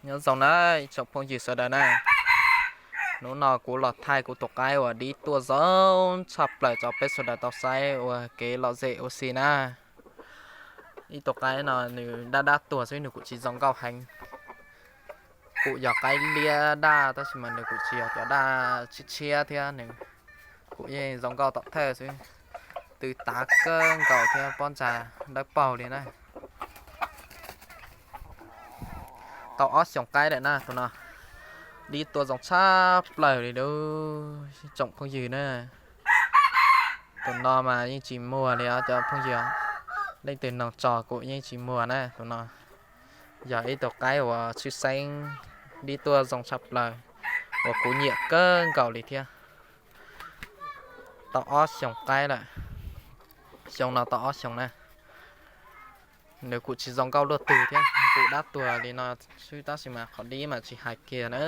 Nyob zoo na ib tsoom phooj ywg sawv daws na. Hnub no kuv los thaij kuv tus qaib uas dib tuaj zoo tshaj plaws rau peb sawv daws tau saib ua kev lom zem ua si na. Ib tus qaib no nws dab dab tuag xwb, nws kuj tsis zoo nkauj heev. Kuj yog qaib liab daj tab sis mas nws kuj tsis yog cov daj tshiab tshiab thiab, nws kuj yeej zoo nkauj tom thawj xwb. Tw tav kawg nkaus thiab pob ntsa dawb paug li na. Tau ob xyoos qaib lawm na tus no. Dib tuaj zoo tshaj plaws li lauj tsoom phooj ywg na. Tus no mas yeej tsis muag li os cov phooj ywg. Leej twg noog tso kuj yeej tsis muag na tus no. Yog ib tug qaib uas tshwj xeeb dib tuaj zoo tshaj plaws uas kuv nyiam kawg nkaus li thiab. Tau ob xyoos qaib lawm. Xyoo no tau ob xyoos na. Nws kuj tsis zoo nkauj luaj twg thiab, kuj dab tuag li no xwb tab sis mas qhov dib mas tsis hais kiag na.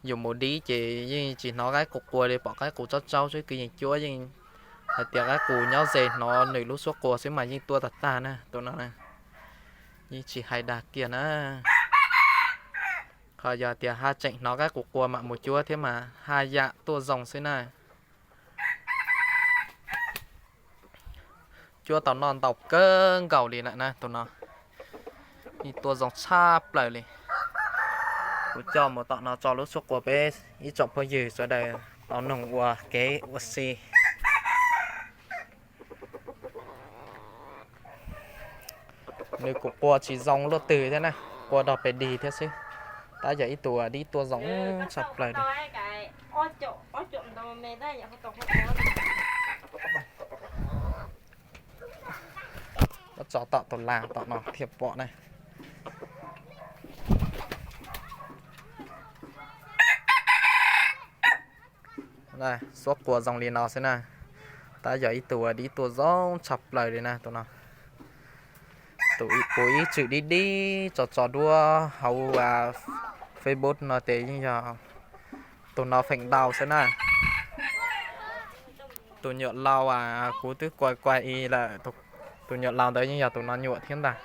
Yus mus dib ces yeej tsis hnov qaib qus qua li, pom qaib qus tsaub tsaub xwb, kwv yees cuab yeej hais tias qaib qus nyob ze hnov nws lub suab qua xwb mas yeej tuaj tag tag na tus no. Yeej tsis hais dag kiag na. Qhov yog tias haj tseem hnov qaib qus qua mam mus cuab thiab mas haj yam tuaj zoo xwb na. Cuab tau noj ntau kawg nkaus li lawm na tus no. Yeej tuaj zoo tshaj plaws li. Kuv coj mus tom no tso lub suab qua peb ib tsoom phooj ywg sawv daws tau noog ua kev ua si. Nws kuj qua tsis zoo luaj twg thiab na, qua dog pes dig thiab xwb. Tab yog ib tug dib tuaj zoo tshaj plaws li. Tso tom tus las tom no thiaj pom na. Suab qua zoo li no xwb na. Tab yog ib tug dib tuaj zoo tshaj plaws li na tus no. Tus kuv ib txwm dib dib tso tso duab hauv Facebook no ces yeej yog tus no feem ntau xwb na. Tus nyuam laus kuv twb kuai kuai i lawm, tus nyuam laus ntawd yeej yog tus no nyuam thiab ntag.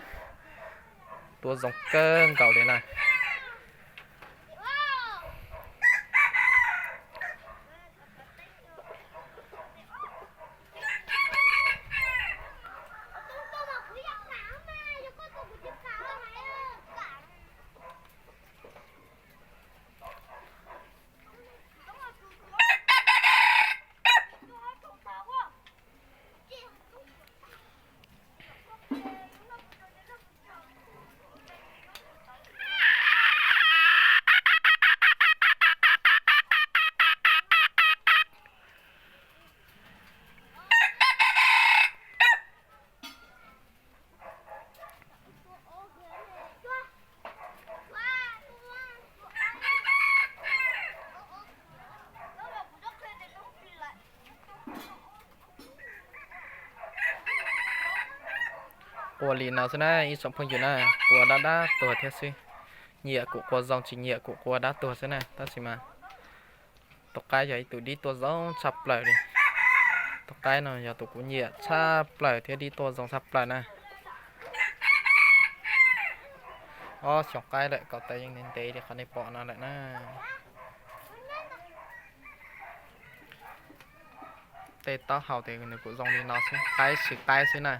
Tuaj zoo kawg nkaus li na. Qua li no xwb na ib tsoom phooj ywg na, qua dab dab tuag thiab xwb. Nyiam kuj qua zoo, tsis nyiam kuj qua dab tuag xwb na. Tab sis mas tus qaib yog ib tug dib tuaj zoo tshaj plaws li. Tus qaib no yog tus kuv nyiam tshaj plaws thiab dib tuaj zoo tshaj plaws na. Ob xyoos qaib lawm, ko taw yeej ntev ntev li qhov nej pom no lawm na. Tej taub hau ces nws kuj zoo li no xwb, qaib tsis qaib xwb na.